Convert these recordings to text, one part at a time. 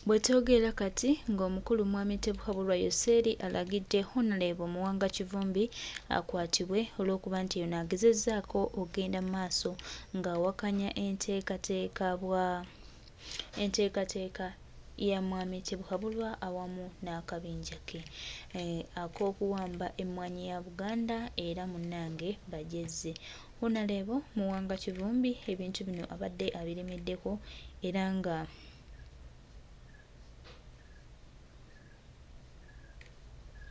Bwetwogerera kati ng'omukulu Mwami Tebuhaburwa Yoseeri alagidde Honalebo Muwanga Kivumbi akwatibwe olw'okuba nti ono agezezzaako okugenda mu maaso ng'awakanya enteekateeka bwa enteekateeka ya Mwami Tibuhaburwa awamu n'akabinja ke ak'okuwamba emmwanyi ya Buganda era munnange bajezze. Honalebo Muwanga Kivumbi ebintu bino abadde abiremeddeko era nga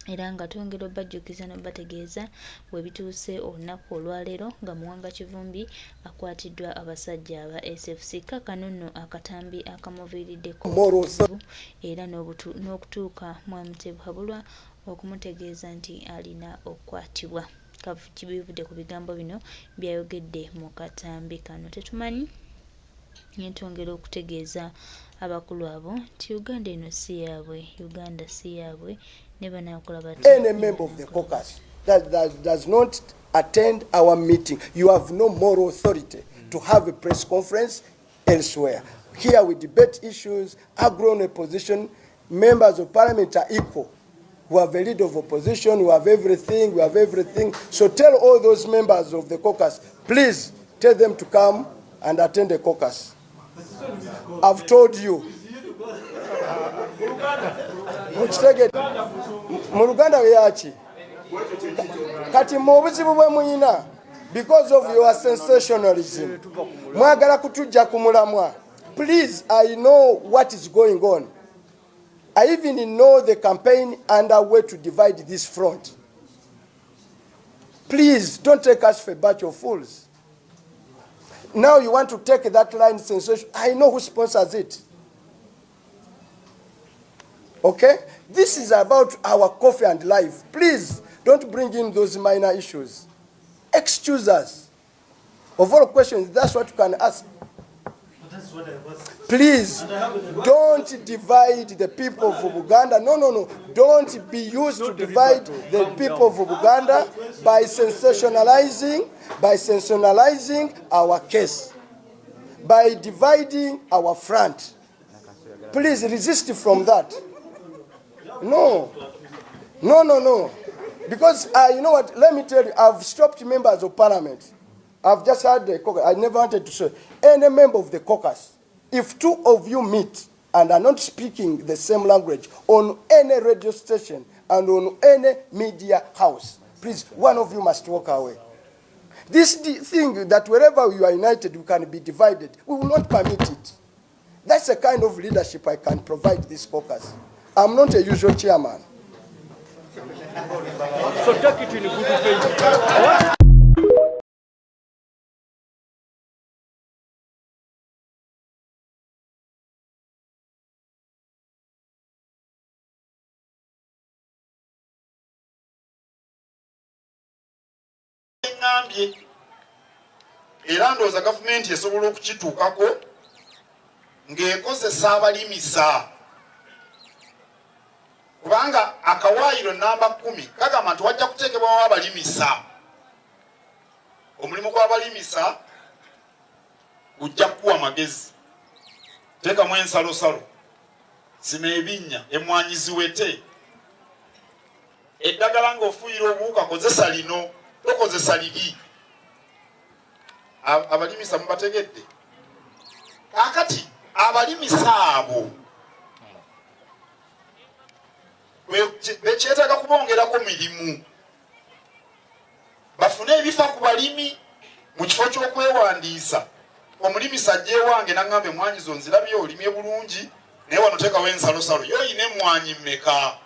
Era nga twongera obajjukiza n'obategeeza bwe bituuse olunaku olwaleero nga Muwanga Kivumbi akwatiddwa abasajja aba SFC. Kaakano nno akatambi akamuviiriddeko obuzibu era n'okutuuka Mwami Tibuhaburwa okumutegeeza nti alina okukwatibwa. Bivudde ku bigambo bino by'ayogedde mu katambi kano. Tetumanyi. Naye twongera okutegeeza abakulu abo nti Uganda eno si yaabwe, Uganda si yaabwe ne banaakola batya. Any member of the caucus that does not attend our meeting, you have no moral authority to have a press conference elsewhere. Here we debate issues, agree on a position. Members of parliament are equal. We have a leader of opposition, we have everything, we have everything. So tell all those members of the caucus, please tell them to come and attend the caucus. I've told you. Mu Luganda yaki? Kati mu obuzibu bwe muyina because of your sensationalism mwagala kutujja ku mulamwa. Please, I know what is going on. I even know the campaign underway to divide this front. Please don't take us for a bunch of fools. Now you want to take that line sensation. I know who sponsors it. Okay? This is about our coffee and life. Please don't bring in those minor issues. Excuse us. Of all questions, that's what you can ask. Please don't divide the people of Buganda. No, no, no. Don't be used to divide the people of Buganda by sensationalizing our case, by dividing our front. Please resist from that. No. No, no, no. Because, you know what, let me tell you, I've stopped members of parliament. I've just had the caucus. I never wanted to say. Any member of the caucus, if two of you meet and are not speaking the same language on any radio station and on any media house, please, one of you must walk away. This thing that wherever you are united, you can be divided, we will not permit it. That's the kind of leadership I can provide this caucus. I'm not a usual chairman. So take it in good faith. Ŋŋambye era ndowooza gavumenti esobola okukituukako ng'ekozesa abalimisa, kubanga akawaayiro namba 10 kagamba nti wajja kuteekebwawo abalimisa. Omulimu gw'abalimisa gujja kukuwa magezi: teekamu ensalosalo, sima ebinnya, emmwanyi ziwete, eddagala ng'ofuuyira obuwuka kozesa lino, tokozesa liri. Abalimisa mubategedde. Kaakati abalimisa abo bekyetaaga kubongerako mirimu, bafune ebifa ku balimi mu kifo ky'okwewandiisa. Omulimisa ajja ewange naŋŋamba, "Emwanyi zo nzirabye, olimye bulungi, naye wano teekawo ensalosalo. Yo oyina emmwanyi mmeka?"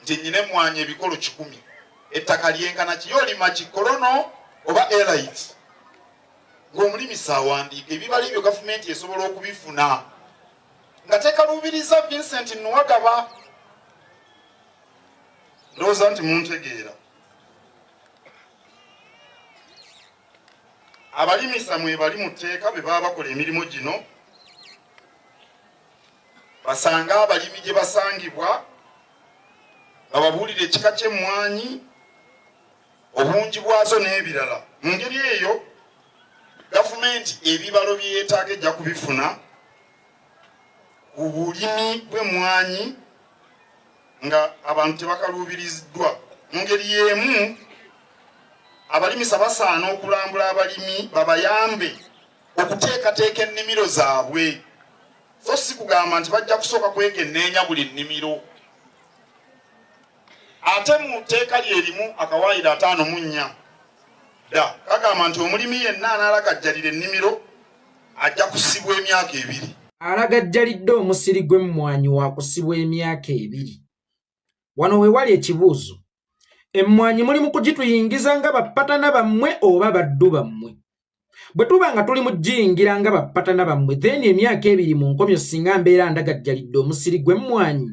Nti, "Nnyina emmwanyi ebikolo 100." "Ettaka lyenkana ki? Yo olima kikolono oba elite?" Ng'omulimisa awandiika ebibala ebyo, gavumenti esobola okubifuna nga tekaluubiriza Vincent Nuwagaba. Ndowooza nti muntegeera. Abalimisa mwebali mu tteeka be baba bakola emirimu gino, basange abalimi gye basangibwa, bababuulire ekika ky'emmwanyi, obungi bwazo n'ebirala. Mu ngeri eyo gavumenti Gavumenti ebibalo bye yeetaaga ejja kubifuna ku bulimi bw'emmwanyi nga abantu tebakaluubiriziddwa. Mu ngeri y'emu abalimisa basaana okulambula abalimi babayambe okuteekateeka ennimiro zaabwe so si kugamba nti bajja kusooka kwekenneenya buli nnimiro. Ate mu tteeka lye limu akawaayiro 54 dda kagamba nti omulimi yenna anaalagajjalira ennimiro ajja kusibwa emyaka 2. Alagajjalidde omusiri gw'emmwanyi waakusibwa emyaka 2. Wano we wali ekibuuzo, emmwanyi muli mu kugituyingiza nga bapatana bammwe oba baddu bammwe? Bwe tuba nga tuli mu giyingira nga bapatana bammwe, then emyaka 2 mu nkomyo singa mbeera ndagajjalidde omusiri gw'emmwanyi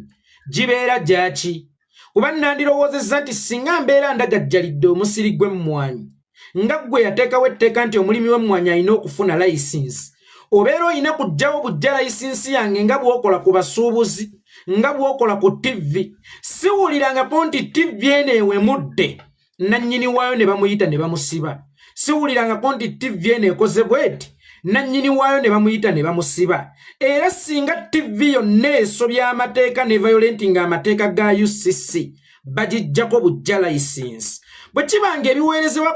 gibeera gyaki? Kuba nandirowoozezza nti singa mbeera ndagajjalidde omusiri gw'emmwanyi nga ggwe yateekawo etteeka nti omulimi w'emmwanyi alina okufuna layisinsi, obeera olina kuggyawo buggya layisinsi yange nga bw'okola ku basuubuzi, nga bw'okola ku ttivvi. Siwulirangako nti ttivvi eno ewemudde nannyini waayo ne bamuyita ne bamusiba. Siwulirangako nti ttivvi eno ekoze bweti nannyini waayo ne bamuyita ne bamusiba. Era singa ttivvi yonna esobya amateeka ne violating amateeka ga UCC, bagiggyako buggya layisinsi. Bwe kiba nga ebiweerezebwa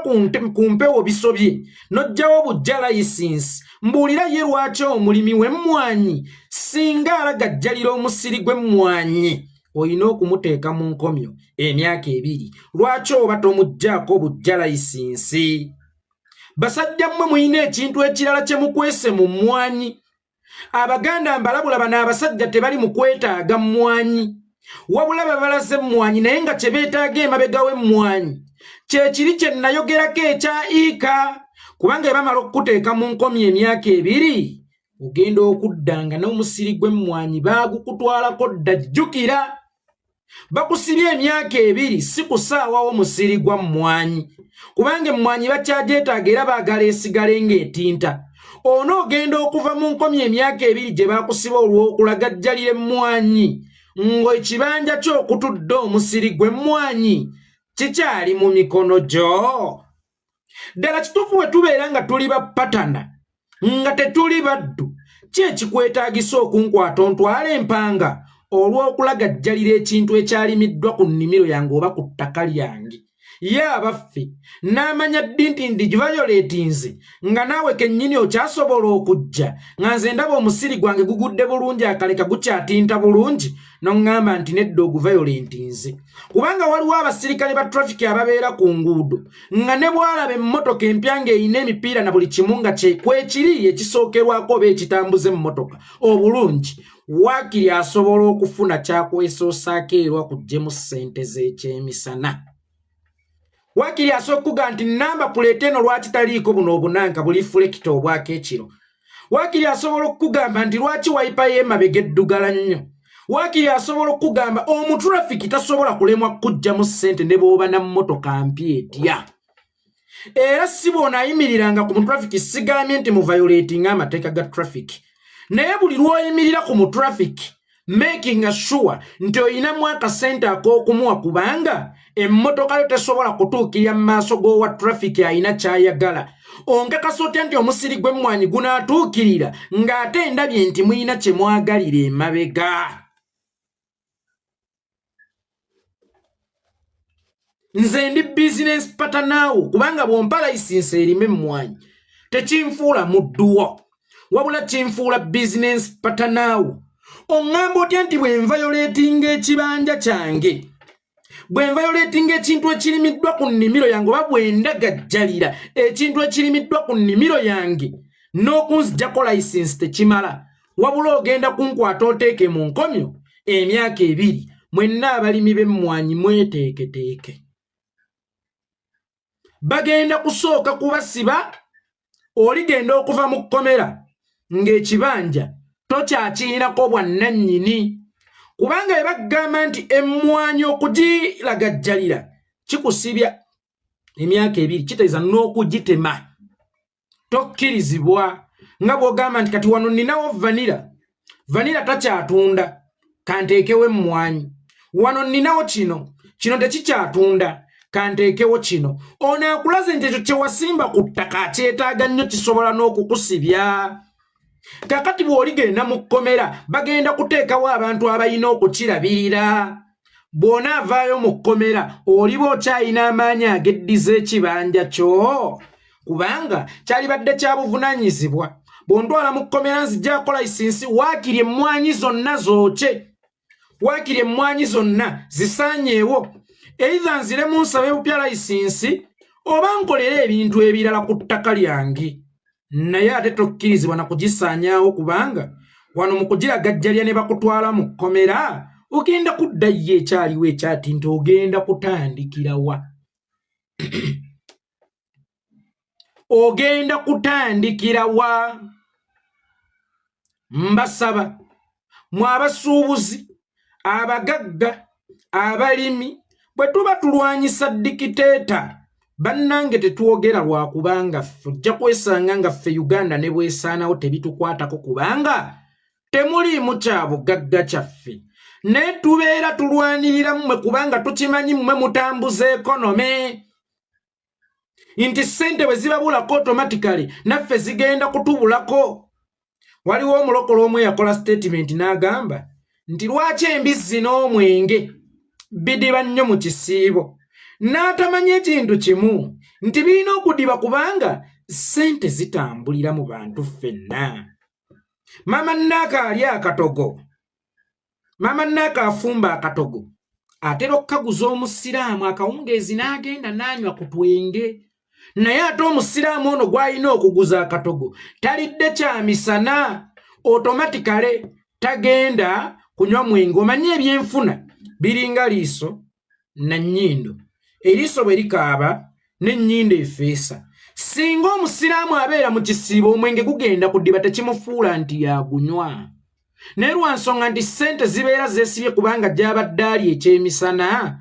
ku mpewo bisobye n'oggyawo buggya layisinsi, mbuulira ye lwaki omulimi w'emmwanyi singa alagajjalira omusiri gw'emmwanyi olina okumuteeka mu nkomyo emyaka 2? Lwaki oba tomuggyaako buggya layisinsi? Basajja mmwe mulina ekintu ekirala kye mukwese mu mmwanyi. Abaganda mbalabula, bano abasajja tebali mu kwetaaga mmwanyi, wabula babalaze emmwanyi, naye nga kye beetaaga emabega w'emmwanyi kyekiri kye nayogerako ekya iika. Kubanga bwe bamala okukuteeka mu nkomyo emyaka 2, ogenda okudda nga n'omusiri gw'emmwanyi baagukutwalako dda. Jjukira, bakusibye emyaka 2, si kusaawawo musiri gwa mmwanyi, kubanga emmwanyi bakyagyetaaga era baagala esigale ng'etinta. Ono ogenda okuva mu nkomyo emyaka 2 gye bakusiba olw'okulagajjalira emmwanyi, ng'ekibanja ky'okutudde omusiri gw'emmwanyi kikyali mu mikono gyo. Ddala kituufu, bwe tubeera nga tuli bapatana nga tetuli baddu, ki ekikwetaagisa okunkwata ontwala empanga olw'okulagajjalira ekintu ekyalimiddwa ku nnimiro yange oba ku ttaka lyange? Ye abaffe, n'amanya ddi nti ndiviolatinze nga naawe kennyini okyasobola okujja nga nze ndaba omusiri gwange gugudde bulungi, akaleka gukyatinta bulungi, n'oŋŋamba nti nedda oguviolatinze? Kubanga waliwo abasirikale ba traffic ababeera ku nguudo nga ne bw'alaba emmotoka empya ng'erina emipiira na buli kimu nga kwekiri ekisookerwako oba ekitambuza emmotoka obulungi, waakiri asobola okufuna kyakwesoosaako erwa kuggyemu ssente z'ekyemisana. Waakiri asobola okukuga nti namba puleeta eno lwaki taliiko buno obunanka buli reflector obwako ekiro. Waakiri asobola okukugamba nti lwaki wiper y'emabega eddugala nnyo. Waakiri asobola okukugamba omutrafiki tasobola kulemwa kuggyamu ssente ne bw'oba na mmotoka mpya etya. Era si bw'onaayimiriranga ku mutrafiki, sigambye nti mu violating amateeka ga traffic, naye buli lw'oyimirira ku mutrafiki making sure nti oyinamu akasente ak'okumuwa, kubanga emmotoka yo tesobola kutuukirira mu maaso g'owa traffic alina ky'ayagala. Onkakasa otya nti omusiri gw'emmwanyi gunaatuukirira ng'ate ndabye nti mulina kye mwagalira emabega? Nze ndi business partner wo, kubanga bw'ompa layisinsi erima emmwanyi tekinfuula mudduwo, wabula kinfuula business partner wo. Oŋŋamba otya nti bwe nviolatinga ekibanja kyange, bwe nviolatinga ekintu ekirimiddwa ku nnimiro yange, oba bwe ndagajjalira ekintu ekirimiddwa ku nnimiro yange, n'okunzigyako layisinsi tekimala, wabula ogenda kunkwata oteeke mu nkomyo emyaka 2? Mwenna abalimi b'emmwanyi mweteeketeeke, bagenda kusooka kubasiba. Oligenda okuva mu kkomera ng'ekibanja tokyakirinako bwannannyini, kubanga bwe bagamba nti emmwanyi okugiragajjalira kikusibya emyaka 2, kitegeeza n'okugitema tokkirizibwa. Nga bw'ogamba nti kati wano nninawo vanilla, vanilla takyatunda, kanteekewo emmwanyi. Wano nninawo kino, kino tekikyatunda. Kanteekewo kino, ono akulaze nti ekyo kye wasimba ku ttaka akyetaaga nnyo, kisobola n'okukusibya. Kakati bw'oligenda mu kkomera, bagenda kuteekawo abantu abalina okukirabirira. Bw'onaavaayo mu kkomera, oliba okyalina amaanyi ageddiza ekibanja kyo, kubanga kyalibadde kya buvunaanyizibwa. Bw'ontwala mu kkomera, nzija layisinsi, waakiri emmwanyi zonna zookye, waakiri emmwanyi zonna zisaanyeewo, either nziremu nsabe bupya layisinsi oba nkolere ebintu ebirala ku ttaka lyange. Naye ate tokkirizibwa na kugisaanyaawo, kubanga wano mu kugiragajjalya ne bakutwala mu kkomera, ogenda kudda ye ekyaliwo ekyati nti ogenda kutandikira wa? Ogenda kutandikira wa? Mbasaba mwe abasuubuzi, abagagga, abalimi, bwe tuba tulwanyisa dictator, bannange, tetwogera lwakubanga ffe ojja kwesanga nga ffe Uganda ne bwesaanawo tebitukwatako, kubanga temuliimu kya bugagga kyaffe, naye tubeera tulwanirira mmwe, kubanga tukimanyi mmwe mutambuza economy, nti ssente bwe zibabulako, automatically naffe zigenda kutubulako. Waliwo omulokole omu eyakola statement n'agamba nti lwaki embizzi n'omwenge bidiba nnyo mu kisiibo, n'atamanya ekintu kimu nti birina okudiba kubanga ssente zitambulira mu bantu ffenna. Maama Naaka ali akatogo, maama Naaka afumba akatogo, atera okukaguza omusiraamu akawungeezi n'agenda n'anywa ku twenge. Naye ate omusiraamu ono gw'alina okuguza akatogo talidde kyamisana, automatically tagenda kunywa mwenge. Omanye ebyenfuna biringa liiso na nnyindo, eriiso bwe likaaba n'ennyindo efeesa. Singa omusiraamu abeera mu kisiibo, omwenge gugenda kudiba, tekimufuula nti yagunywa, naye lwa nsonga nti ssente zibeera zeesibye, kubanga gy'abadde ali ekyemisana,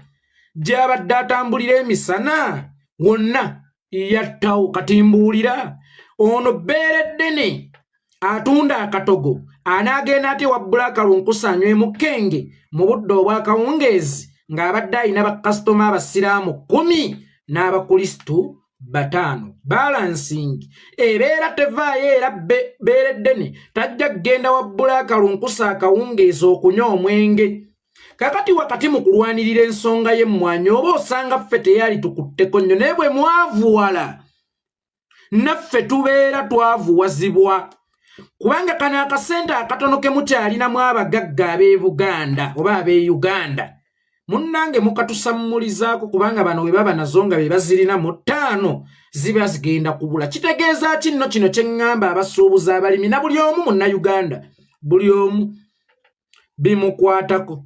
gy'abadde atambulira emisana wonna yattawo. Kati mbuulira, ono bbeere ddene atunda akatogo anaagenda atya wa Black Lunkusa anywemu kenge mu budde obwakawungeezi, ng'abadde alina bakasitoma abasiraamu 10 n'abakulisitu 5? Balancing ebeera tevaayo. Era beere ddene tajja kugenda wa Black Lunkusa akawungeezi okunywa omwenge. Kakati wakati mu kulwanirira ensonga y'emmwanyi, oba osanga ffe teyali tukutteko nnyo, naye bwe mwavuwala naffe tubeera twavuwazibwa, kubanga kano akasente akatono ke mukyalinamu abagagga ab'e Buganda oba ab'e Uganda, munnange, mukatusammulizaako, kubanga bano bwe baba nazo nga be bazirina mu ttaano, ziba zigenda kubula. Kitegeeza ki nno kino kye ŋŋamba abasuubuzi, abalimi na buli omu Munnayuganda, buli omu bimukwatako?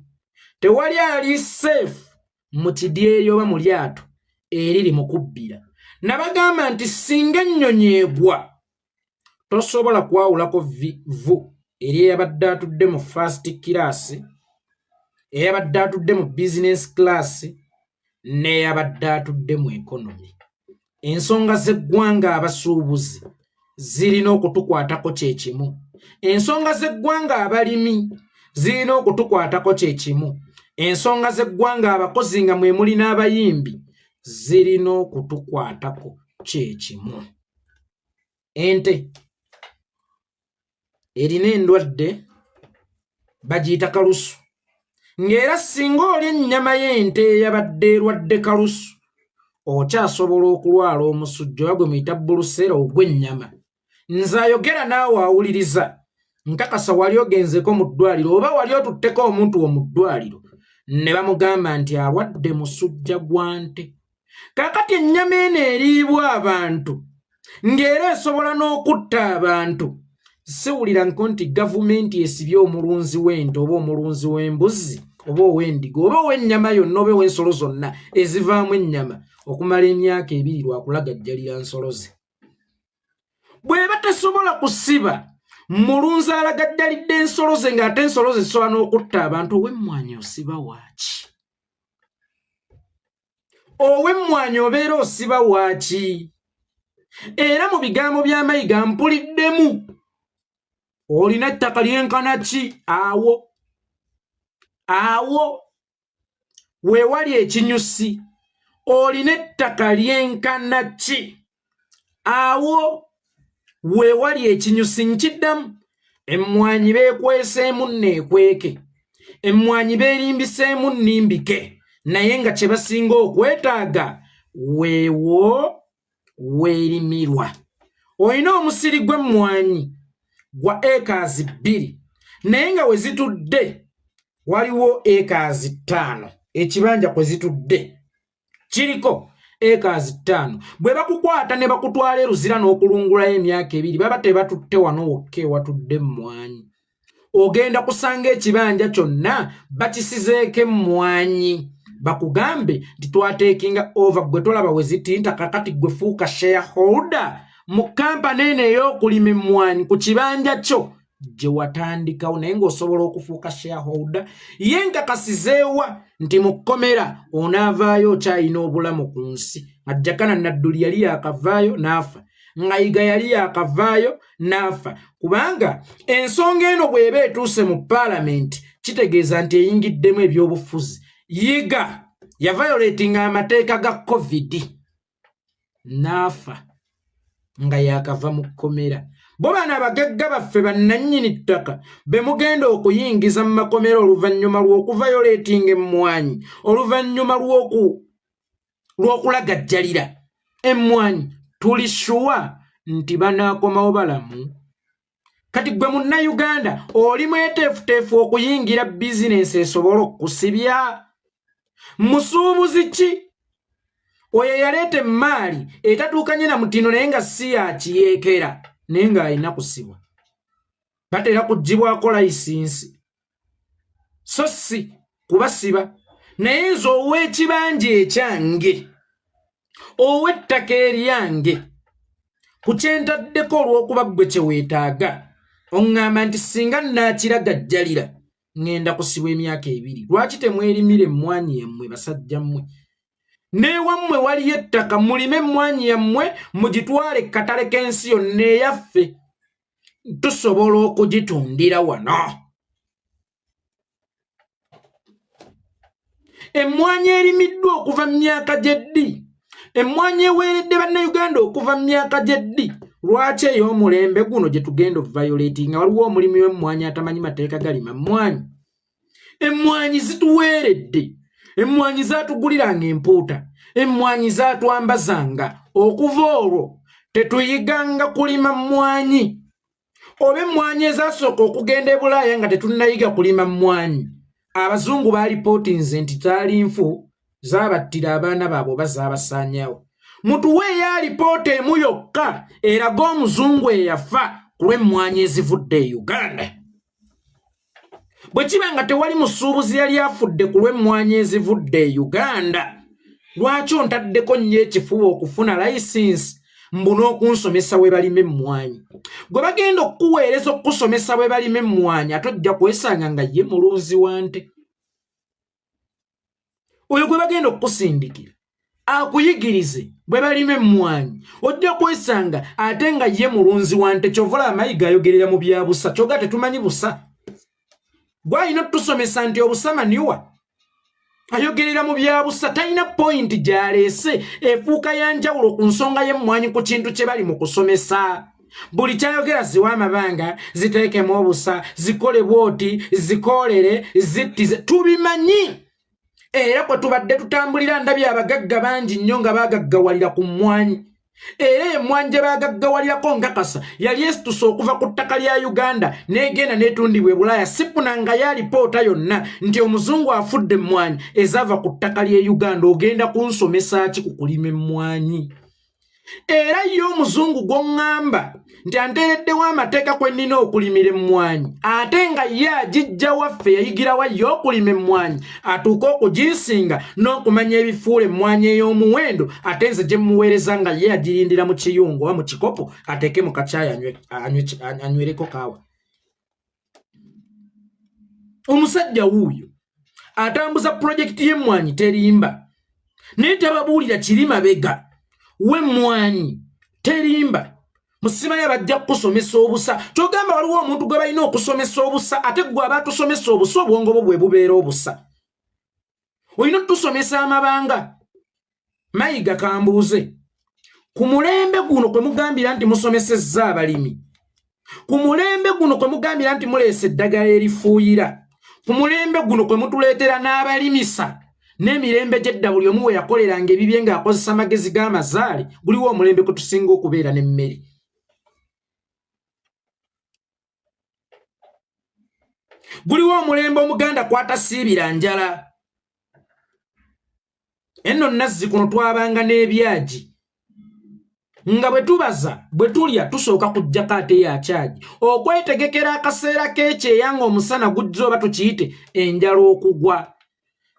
Tewali ali safe mu kidyeyo oba mu lyato eriri mu kubbira. Nabagamba nti singa ennyonyi egwa, tosobola kwawulako vu eri eyabadde atudde mu first class, eyabadde atudde mu business class, n'eyabadde atudde mu economy. Ensonga z'eggwanga, abasuubuzi, zirina okutukwatako kyekimu. Ensonga z'eggwanga, abalimi, zirina okutukwatako kyekimu. Ensonga z'eggwanga, abakozi nga mwe muli n'abayimbi, zirina okutukwatako kyekimu. Ente erina endwadde bagiyita kalusu, ng'era singa olya ennyama y'ente eyabadde erwadde kalusu, okyasobola okulwala omusujja oba gwe muyita brucella ogw'ennyama. Nze ayogera naawe awuliriza, nkakasa wali ogenzeko mu ddwaliro oba wali otutteko omuntu wo mu ddwaliro ne bamugamba nti alwadde musujja gwa nte. Kaakati ennyama eno eriibwa abantu ng'era esobola n'okutta abantu, siwulira nko nti gavumenti esibye omulunzi w'ente oba omulunzi w'embuzi oba ow'endiga oba ow'ennyama yonna oba ow'ensolo zonna ezivaamu ennyama okumala emyaka 2 lwakulagajjalira nsolo ze. Bw'eba tesobola kusiba mulunzi alagajjalidde ensolo ze, ng'ate ensolo ze zisobola n'okutta abantu, ow'emmwanyi osiba waaki? Ow'emmwanyi obeera osiba waaki? Era mu bigambo bya Mayiga mpuliddemu, olina ettaka lyenkana ki? Awo awo weewali ekinyusi. Olina ettaka lyenkana ki? Awo weewali ekinyusi. Nkiddamu, emmwanyi beekweseemu nneekweke, emmwanyi beerimbiseemu nnimbike, naye nga kye basinga okwetaaga weewo weerimirwa. Olina omusiri gw'emmwanyi gwa ekaazi 2, naye nga we zitudde waliwo ekaazi 5. Ekibanja kwe zitudde kiriko ekaazi 5. Bwe bakukwata ne bakutwala eruzira n'okulungulayo emyaka 2, baba tebatutte wano wokka ewatudde emmwanyi. Ogenda kusanga ekibanja kyonna bakisizeeko emmwanyi, bakugambe nti twateekinga over, gwe tolaba we zitinta. Kakati gwe fuuka shareholder mu kampani eno ey'okulima emmwanyi ku kibanja kyo gye watandikawo, naye ng'osobola okufuuka shareholder. Ye nkakasizeewa nti mu kkomera onaavaayo okyalina obulamu ku nsi? Nga Jakana Nadduli yali yakavaayo n'afa, nga Yiga yali yakavaayo n'afa. Kubanga ensonga eno bw'eba etuuse mu paalamenti, kitegeeza nti eyingiddemu ebyobufuzi. Yiga yavayoletinga amateeka ga COVID n'afa nga yakava mu kkomera. Bo bano abagagga baffe bannannyini ttaka be mugenda okuyingiza mu makomera oluvannyuma lw'okuvayoletinga emmwanyi, oluvannyuma lw'okulagajjalira emmwanyi, tuli sure nti banaakomawo balamu? Kati gwe Munnayuganda oli mweteefuteefu okuyingira bizinensi esobola okukusibya? Musuubuzi ki oyo yaleeta emmaali etatuukanye na mutindo, naye nga si yakiyeekera, naye ng'alina kusibwa? Batera kuggyibwako layisinsi, so si kubasiba. Naye nze ow'ekibanja ekyange, ow'ettaka eryange, ku kyentaddeko olw'okuba ggwe kye weetaaga, oŋŋamba nti singa nnaakiragajjalira ŋŋenda kusibwa emyaka 2. Lwaki temwerimira emmwanyi yammwe, basajja mmwe? N'ewammwe waliyo ettaka, mulime emmwanyi yammwe, mugitwale ekkatale k'ensi yonna. Eyaffe tusobola okugitundira wano. Emmwanyi erimiddwa okuva mu myaka gy'eddi, emmwanyi eweeredde Bannayuganda okuva mu myaka gy'eddi, lwaki ey'omulembe guno gye tugenda oviolate, nga waliwo omulimi w'emmwanyi atamanyi mateeka galima mmwanyi? Emmwanyi zituweeredde, emmwanyi zaatuguliranga empuuta, emmwanyi zaatwambazanga. Okuva olwo tetuyiganga kulima mmwanyi? Oba emmwanyi ezasooka okugenda e Bulaaya nga tetunnayiga kulima mmwanyi, abazungu baalipootinze nti zaali nfu, zaabattira abaana baabwe oba zaabasaanyawo. Mutuweeyo alipoota emu yokka eraga omuzungu eyafa ku lw'emmwanyi ezivudde e Uganda. Bwe kiba nga tewali musuubuzi yali afudde ku lw'emmwanyi ezivudde e Uganda, lwaki ontaddeko nnyo ekifuba okufuna layisinsi mbu n'okunsomesa we balima emmwanyi? Gwe bagenda okukuweereza okukusomesa bwe balima emmwanyi, ate ojja kwesanga nga ye mulunzi wa nte. Oyo gwe bagenda okukusindikira akuyigirize bwe balima emmwanyi, ojja kwesanga ate nga ye mulunzi wa nte. Kyovula amayiga ayogerera mu bya busa, kyoga tetumanyi busa. Gwalina otutusomesa nti obusa manure. Ayogerera mu bya busa, talina point gy'aleese efuuka ya njawulo ku nsonga y'emmwanyi, ku kintu kye bali mu kusomesa. Buli kyayogera ziwa amabanga, ziteekemu obusa, zikole bwoti, zikoolere, zittize, tubimanyi. Era kwe tubadde tutambulira, ndabye abagagga bangi nnyo nga bagaggawalira ku mmwanyi. Era emmwanyi gye bagaggawalirako, nkakasa yali esituse okuva ku ttaka lya Uganda n'egenda n'etundibwa e Bulaaya. Sifunangayo alipoota yonna nti omuzungu afudde emmwanyi ezaava ku ttaka ly'e Uganda. Ogenda kunsomesa ki ku kulima emmwanyi? Era ye omuzungu gw'oŋŋamba nti anteereddewo amateeka kwe nnina okulimira emmwanyi, ate nga ye agijja waffe, yayigirawa ye okulima emmwanyi atuuke okuginsinga n'okumanya ebifuula emmwanyi ey'omuwendo, ate nze gye mmuweereza nga ye agirindira mu kiyungu oba mu kikopo ateeke mu kacaayi anywereko kaawa? Omusajja wuuyo atambuza pulojekiti y'emmwanyi terimba, naye tababuulira kiri mabega w'emmwanyi terimba. Musimanyi bajja kukusomesa obusa. Kyogamba waliwo omuntu gwe balina okusomesa obusa, ate gwe aba atusomesa obusa, obwongo bwo bwe bubeera obusa. Olina otutusomesa amabanga. Mayiga kambuuze ku mulembe guno kwe mugambira nti musomesezza abalimi, ku mulembe guno kwe mugambira nti muleese eddagala erifuuyira, ku mulembe guno kwe mutuleetera n'abalimisa n'emirembe gy'edda buli omu we yakoleranga ebibye ng'akozesa amagezi g'amazaale, guliwo omulembe kwe tusinga okubeera n'emmere. Guliwo omulembe Omuganda kwatasiibira njala. Enno nazzi kuno twabanga n'ebyagi nga bwe tubaza bwe tulya tusooka kujjako ate yakyagi okwetegekera akaseera k'ekyeya ng'omusana gujja oba tukiyite enjala okugwa.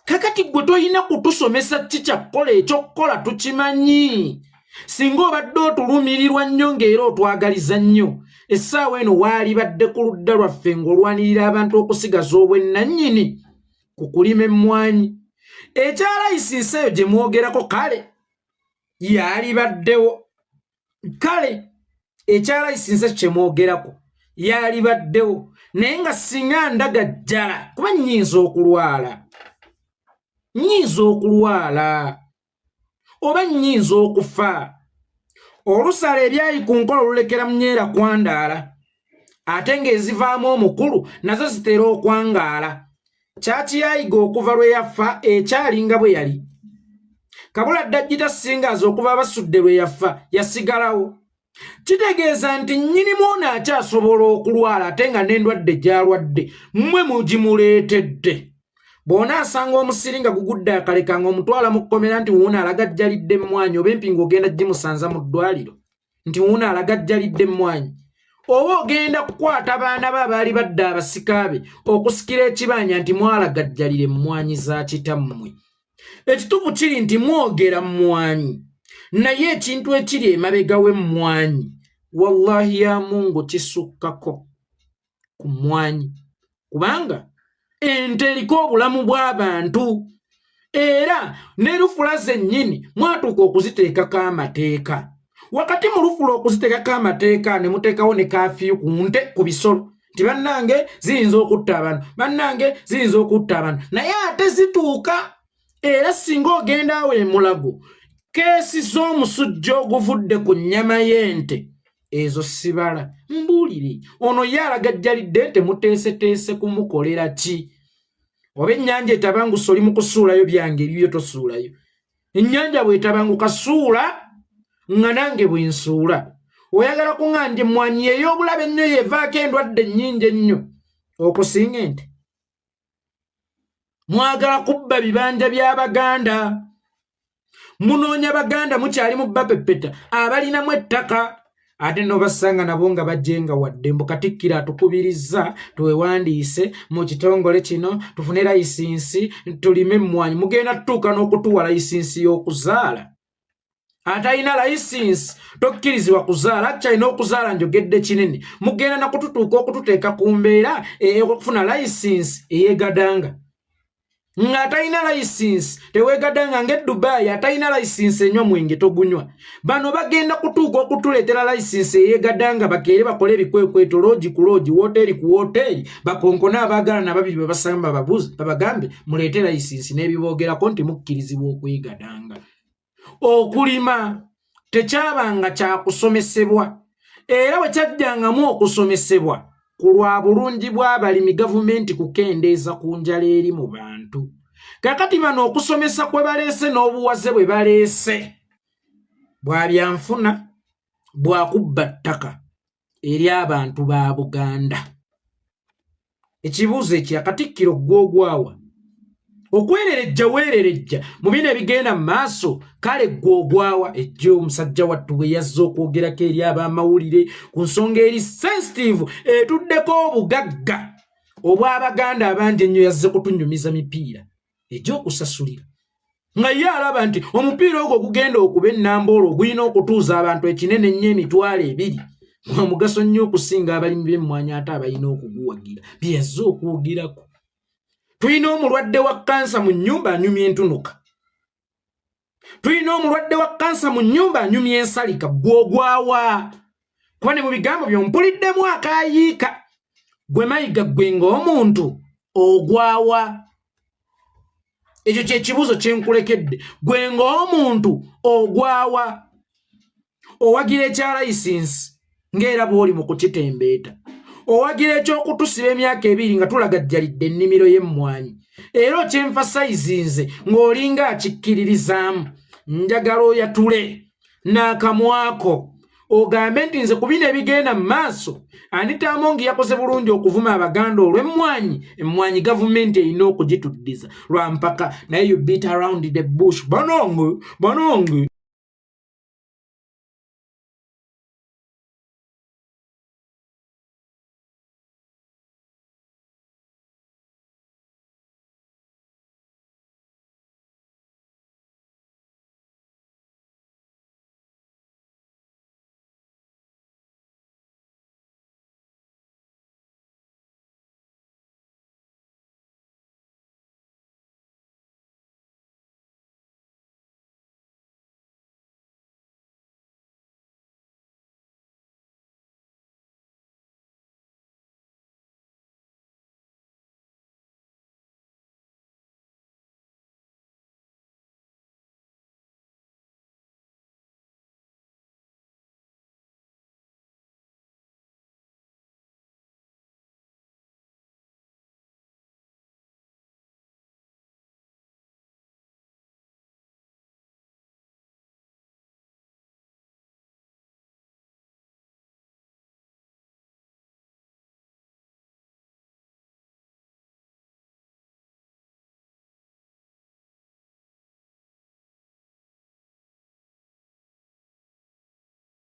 Kakati gwe tolina kutusomesa ki kyakukola, ekyokukola tukimanyi. Singa obadde otulumirirwa nnyo ng'era otwagaliza nnyo, essaawa eno waalibadde ku ludda lwaffe ng'olwanirira abantu okusigaza obwennannyini ku kulima emmwanyi. Ekya layisinsi eyo gye mwogerako kale yaalibaddewo, kale ekya layisinsi ekyo kye mwogerako yaalibaddewo, naye nga singa ndaga ddala kuba nnyinza okulwala, nnyinza okulwala oba nnyinza okufa. Olusala ebyayi ku nkola olulekera munyeera kwandaala, ate ng'ezivaamu omukulu nazo zitera okwangaala. Kyakiyayiga okuva lwe yafa ekyali nga bwe yali. Kabula dda Singers okuva abasudde lwe yafa yasigalawo. Kitegeeza nti nnyinimu ono akyasobola okulwala ate nga n'endwadde gy'alwadde mmwe mugimuleetedde. Bw'onaasanga omusiri nga gugudde akaleka ng'omutwala mu kkomera nti wuuno alagajjalidde emmwaanyi, oba empingu ogenda gimusanza mu ddwaliro nti wuuno alagajjalidde emmwaanyi, oba ogenda kukwata baana be abaali badde abasika be okusikira ekibanja nti mwalagajjalira emmwanyi za kitammwe. Ekituufu kiri nti mwogera mmwanyi, naye ekintu ekiri emabega w'emmwanyi wallahi ya Mungu kisukkako ku mmwanyi, kubanga ente eriko obulamu bw'abantu era ne lufula zennyini mwatuuka okuziteekako amateeka. Wakati mu lufula okuziteekako amateeka ne muteekawo ne kaafiyu ku nte, ku bisolo nti bannange ziyinza okutta abantu, bannange ziyinza okutta abantu, naye ate zituuka. Era singa ogenda awo emulago, keesi z'omusujja oguvudde ku nnyama y'ente ezo sibala. Mbuulire, ono ye alagajjalidde nte muteeseteese kumukolera ki? Oba ennyanja etabanguse oli mu kusuulayo byange ebibyo tosuulayo. Ennyanja bw'etabanguka suula nga nange bwe nsuula. Oyagala kuŋŋa nti emmwanyi ey'obulabe ennyo yevaako endwadde ennyingi ennyo okusinga ente? Mwagala kubba bibanja by'Abaganda, munoonya Baganda mukyali mu bapepeta abalinamu ettaka, ate nobasanga nabo nga bajenga wadde mbu Katikkiro atukubirizza twewandiise mu kitongole kino tufune layisinsi tulime emmwanyi. Mugenda tutuuka n'okutuwa layisinsi y'okuzaala. Atalina layisinsi tokkirizibwa kuzaala, akyalina okuzaala njogedde kinene. Mugenda nakututuuka okututeeka ku mbeera ey'okufuna layisinsi eyeegadanga, ng'atalina layisinsi teweegadanga ng'e Dubai atalina layisinsi enywa mwenge togunywa. Bano bagenda kutuuka okutuleetera layisinsi eyeegadanga, bakeere bakole ebikwekweto loogi ku loogi, wooteeri ku wooteeri, bakonkone abaagalana babiri babasamba babuuze babagambe muleete layisinsi n'ebiboogerako nti mukkirizibwa okwegadanga. Okulima tekyabanga kyakusomesebwa, era bwe kyajjangamu okusomesebwa ku lwa bulungi bw'abalimi, gavumenti kukendeeza ku njala eri mu bantu. Kakati bano okusomesa kwe baleese n'obuwaze bwe baleese bwa byanfuna, bwa kubba ttaka eri abantu ba Buganda. Ekibuuzo ekya Katikkiro, ggwe ogwawa okwererejja weererejja mu bino ebigenda mu maaso, kale ggwe ogwawa? Ejjo omusajja wattu bwe yazze okwogerako eri ab'amawulire ku nsonga eri sensitive etuddeko obugagga obw'Abaganda abangi ennyo, yazze kutunyumiza mipiira egy'okusasulira, nga ye alaba nti omupiira ogwo ogugenda okuba ennamboolo ogulina okutuuza abantu ekinene ennyo 20,000 gwa mugaso nnyo okusinga abalimi b'emmwanyi ate abalina okuguwagira. Bye yazze okwogerako. Tulina omulwadde wa kansa mu nnyumba anyumya entunuka, tulina omulwadde wa kansa mu nnyumba anyumya ensalika. Gw'ogwawa? Kuba ne mu bigambo byompuliddemu akaayiika. Gwe Mayiga, gwe ng'omuntu ogwawa? Ekyo kyekibuuzo kyenkulekedde gwe ng'omuntu ogwawa owagira ekya layisinsi ng'era bw'oli mu kukitembeeta, owagira ekyokutusiba emyaka 2 nga tulagajjalidde ennimiro y'emmwanyi, era okyenfasayizinze ng'olinga akikkiririzaamu. Njagala oyatule n'akamwako ogambe nti nze ku bino ebigenda mu maaso, Anita Among yakoze bulungi okuvuma Abaganda olw'emmwanyi. Emmwanyi gavumenti erina okugituddiza lwampaka, naye you beat around the bush. Banange, banange.